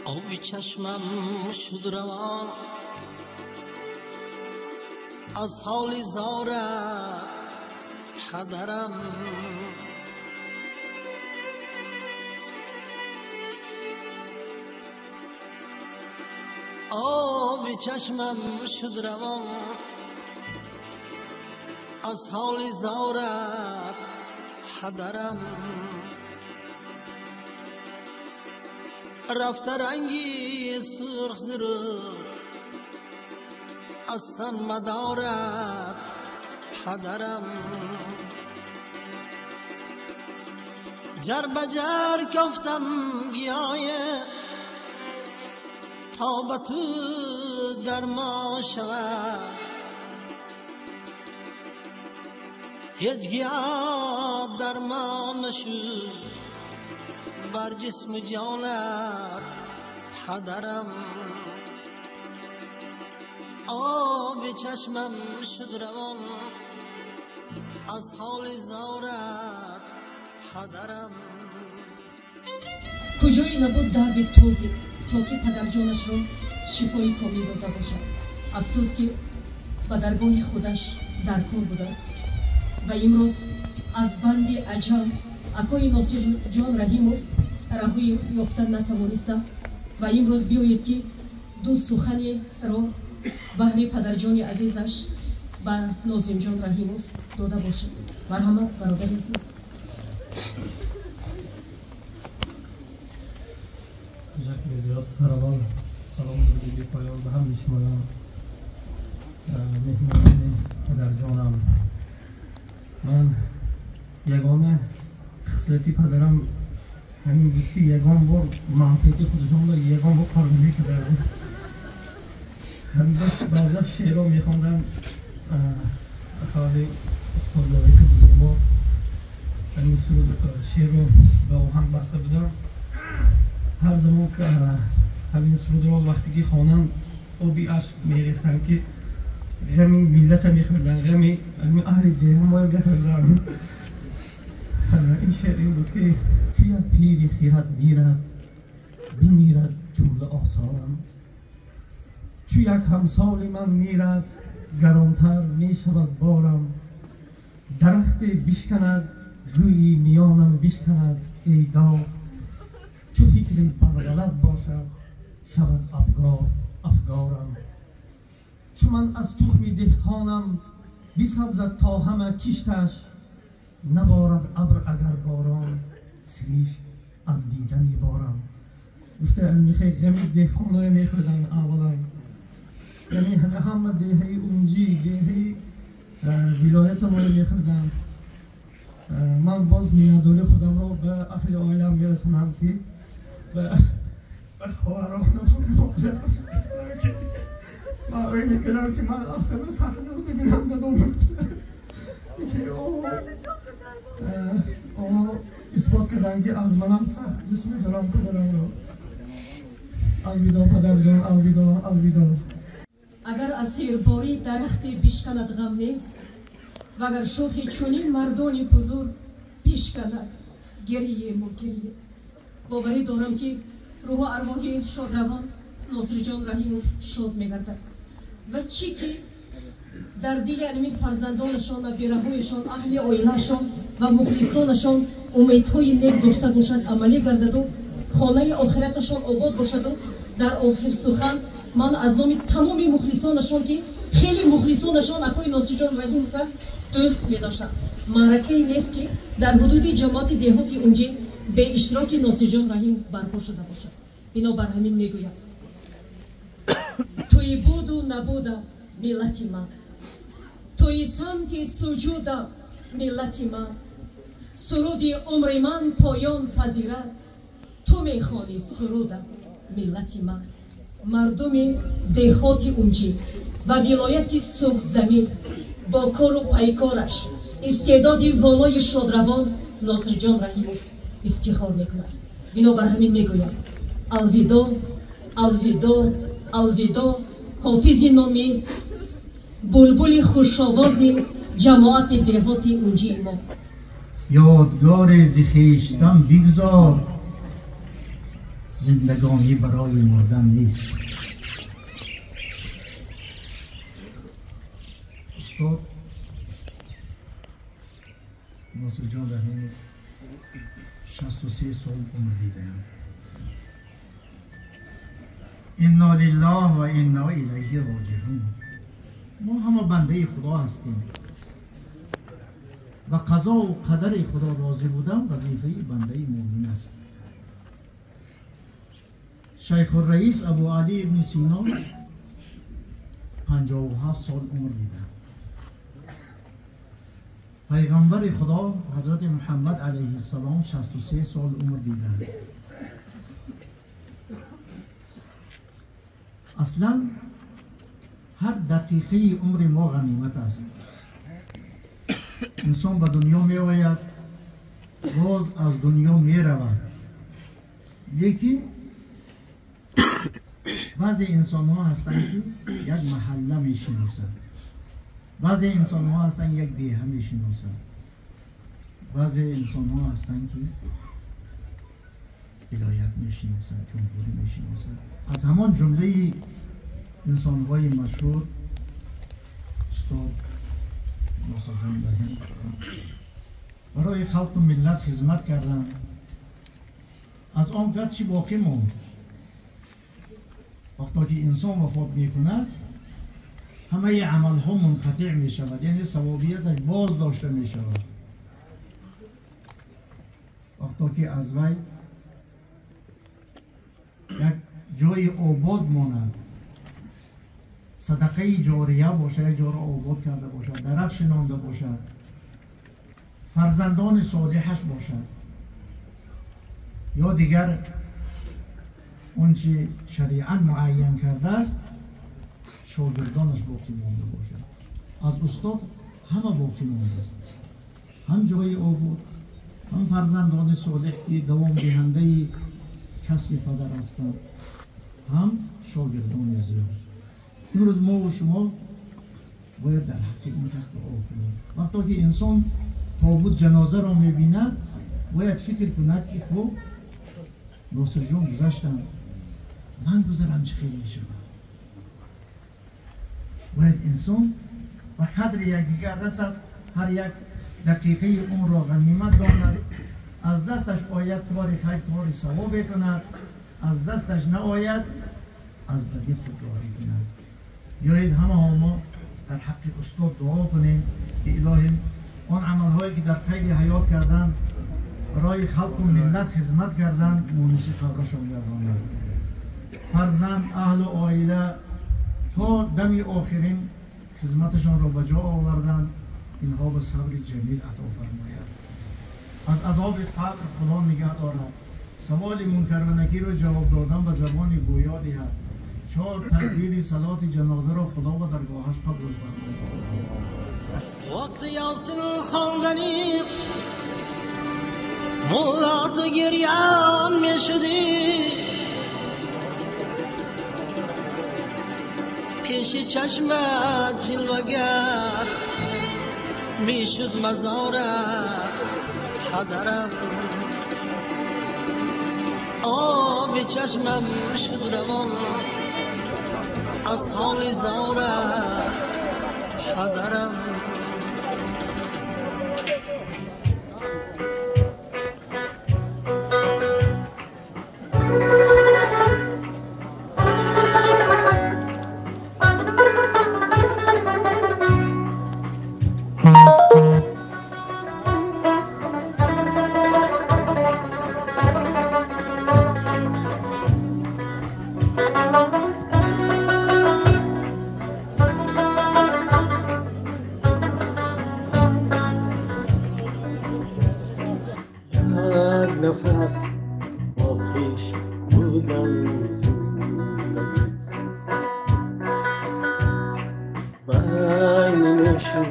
آبی چشمم شد روان از حال زار پدرم. آب چشمم شد روان از حال زار پدرم. رفته رنگی سرخ زرو از تن مدارد پدرم. جر بجر کفتم گیای تا به تو درمان شود، هیچ گیاه درمان نشد بر جسم جانت پدرم. آب چشمم شد روان از حال زارت پدرم. کجایی نبود درد توزی تا که پدرجانش را شفای کامل داده باشد. افسوس که به درگاه خودش در کار بوده است و امروز از بند اجل акои Носирҷон Раҳимов раҳоӣ ёфта натавониста ва имрӯз биёед ки ду суханеро баҳри падарҷони азизаш ба Нозимҷон Раҳимов дода бошад. Марҳамат, бародари азиз. Ташаккури зиёд. Сараввал салом дуруди бепоён ба ҳамаи шумоён, меҳмонони падарҷонам. Ман ягона хислати падарам ҳамин буд ки ягон бор манфиати худашонро ягон бор кор намекарданд. Баъзан шеърро мехондам, хавали устод Лоиқи бузургвор ҳамин шеърро ба оҳанг баста будам. Ҳар замон ҳамин сурудро вақте ки хонанд оби ашк мерезанд ки ғами миллата мехӯрданд, ғами аҳли деҳа мехӯрданд. Ин шеър ин буд ки чу як пири хират мирад, бимирад ҷумла осорам, чу як ҳамсоли ман мирад, гаронтар мешавад борам, дарахте бишканад гӯйи миёнам бишканад эй дод, чу фикри барғалат бошад шавад афгор афгорам, чу ман аз тухми деҳқонам бисабзад то ҳама кишташ, наборад абр агар борон сиришт аз дида меборам. Гуфта михе ғами деҳқоное мехӯрданд аввалан, яъне ҳама деҳаи Унҷӣ, деҳаи вилоята моро мехӯрданд. Ман боз миннатдории худамро ба аҳли оилаам мерасонам ки ба хоҳаронам, модарам ки ман ой мекунам ки ман афсона сахна бибинам дадом гуфта ки о исбот карданд ки аз манам сахт дӯст медорам падарамро. Алвидо падарҷон, алвидо, алвидо. Агар аз серборӣ дарахте бишканад ғам нест, ва агар шохи чунин мардони бузург бишканад гирьему гирье. Боварӣ дорам ки рӯҳу арвоҳи шодравон Носирҷон Раҳимов шод мегардад ва чӣ ки дар дили алимин фарзандонашон, набираҳояшон, аҳли оилаашон ва мухлисонашон умедҳои нек дошта бошад, амалӣ гардаду хонаи охираташон обод бошаду. Дар охир сухан ман аз номи тамоми мухлисонашон ки хеле мухлисонашон акои Носирҷон Раҳимова дӯст медоштанд, маъракае нест ки дар ҳудуди ҷамоати деҳоти Унҷӣ бе иштироки Носирҷон Раҳимов барпо шуда бошад. Бинобар ҳамин мегӯям: туи буду набуда миллати ман, туи самти суҷуда миллати ман, суруди умри ман поён пазирад, ту мехонӣ суруда миллати ман. Мардуми деҳоти Унҷӣ ва вилояти Суғдзамин бо кору пайкораш истеъдоди волои шодравон Носирҷон Раҳимов ифтихор мекунад. Бинобар ҳамин мегӯям: алвидо, алвидо, алвидо, ҳофизи номи булбули хушовози ҷамоати деҳоти Унҷии мо. Ёдгоре зи хештан бигзор, Зиндагонӣ барои мурдан нест. Устод Носирҷон Раҳимов 63 сол умр дидаам. Инна лиллаҳ ва инна илайҳи роҷиъун. Мо ҳама бандаи Худо ҳастем ва қазову қадари Худо розӣ будан вазифаи бандаи мӯмин аст. Шайхурраис Абу Али ибни Сино 57 сол умр дида. Пайғамбари Худо Ҳазрати Муҳаммад алайҳиссалом 63 сол умр диданд. Аслан ҳар дақиқаи умри мо ғанимат аст. Инсон ба дунё меояд, боз аз дунё меравад. Лекин баъзе инсонҳо ҳастанд, ки як маҳалла мешиносанд, баъзе инсонҳо ҳастанд, як деҳа мешиносанд, баъзе инсонҳо ҳастанд, ки вилоят мешиносанд, ҷумҳурӣ мешиносанд. Аз ҳамон ҷумлаи инсонҳои машҳур устод Носирҷон Раҳимов барои халқу миллат хизмат карданд. Аз он кас чӣ боқӣ монд? Вақто ки инсон вафот мекунад, ҳамаи амалҳо мунқатиъ мешавад, яъне савобияташ боз дошта мешавад. Вақто ки аз вай як ҷои обод монад, садақаи ҷория бошад, як ҷоро обод карда бошад, дарахт шинонда бошад, фарзандони солиҳаш бошад ё дигар он чи шариат муайян кардааст, шогирдонаш боқӣ монда бошад. Аз устод ҳама боқӣ мондааст, ҳам ҷои обод, ҳам фарзандони солиҳ, ки давомдиҳандаи касби падар ҳастанд, ҳам шогирдони зиёд. Имрӯз мо ва шумо бояд дар ҳаққи ин кас дуо кунем. Вақто ки инсон тобут ҷанозаро мебинад, бояд фикр кунад, ки хуб, Носирҷон гузаштанд, ман гузарам чӣ хел мешавад? Бояд инсон ба қадри якдигар расад, ҳар як дақиқаи умрро ғанимат донад, аз дасташ ояд кори хайр, кори савобе кунад, аз дасташ наояд аз бадӣ худдорӣ кунад. Биёед ҳамаҳо мо дар ҳаққи устод дуо кунем, ки илоҳим он амалҳое ки дар қайди ҳаёт карданд, барои халқу миллат хизмат карданд, муниси қабрашон гардонад. Фарзанд, аҳлу оила то дами охирин хизматашонро ба ҷо оварданд, инҳо ба сабри ҷамил ато фармояд. Аз азоби қабр Худо нигаҳ дорад. Саволи мункар ва накирро ҷавоб додан ба забони гӯё диҳад. 4 такбири салоти ҷанозаро Худо ба даргоҳаш қабул фармояд. Вақти Ёсин хондани муллат гирьян мешудӣ, пеши чашмат ҷилвагар мешуд мазорат падарам. Оби чашмам шуд равон аз ҳоли зорат падарам. نفس با خویش بودن زندگیست، بین نوش و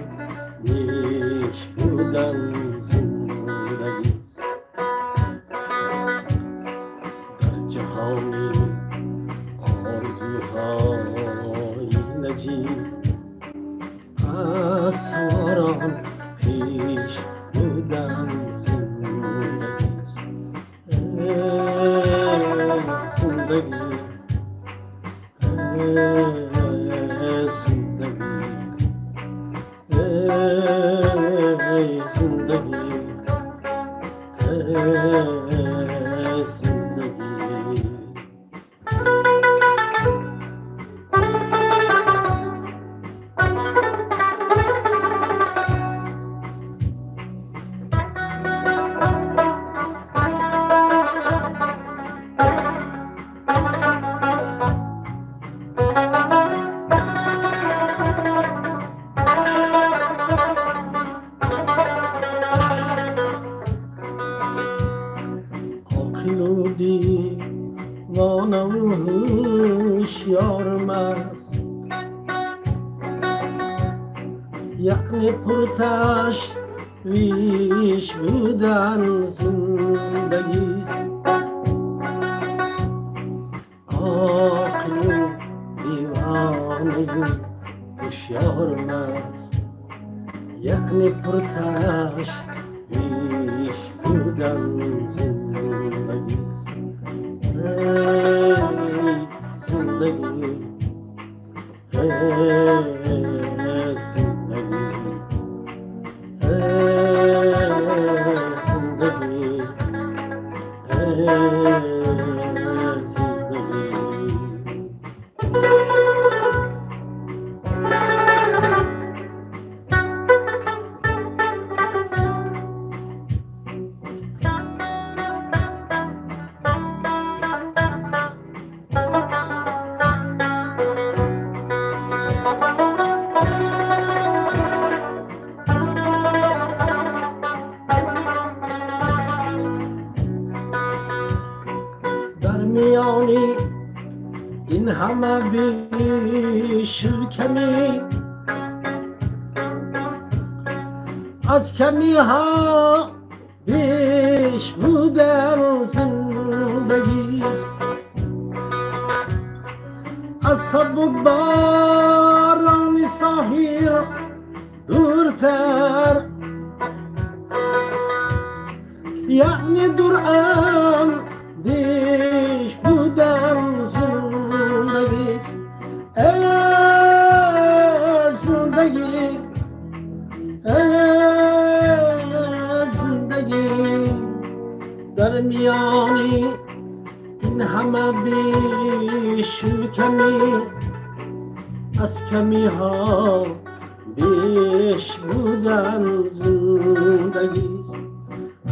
نیش بودن زندگیست. در جهان آرزوهای نجیب از سواران پیش بودن زندگیست. زندگی ای زندگی ای زندگی ای زندگی. یعنی پرتش ویش بودن زندگیست. عاقل و دیوانه و هوشیار مست، یعنی پرتش ویش بودن زندگیست. ای زندگی ای زندگی ای زندگی ای زندگی. این همه بیش و کمی از کمی ها بیش بودن زندگیست. از سبک باران ساحل دورتر، یعنی دور اندیش بودن زندگیست. ای زندگی ای زندگی، در میانی این همه بیش و کمی از کمی ها بیش بودن زندگیست.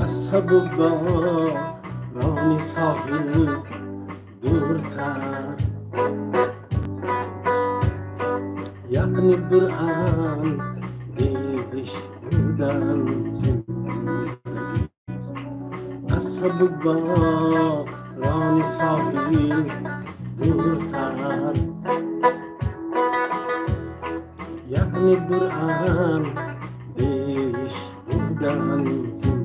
از سبک باران ساحل دورتر، یعنی دور اندیش بودن زندگیست. از سبک باران ساحل دورتر، یعنی دور اندیش بودن زندگیست.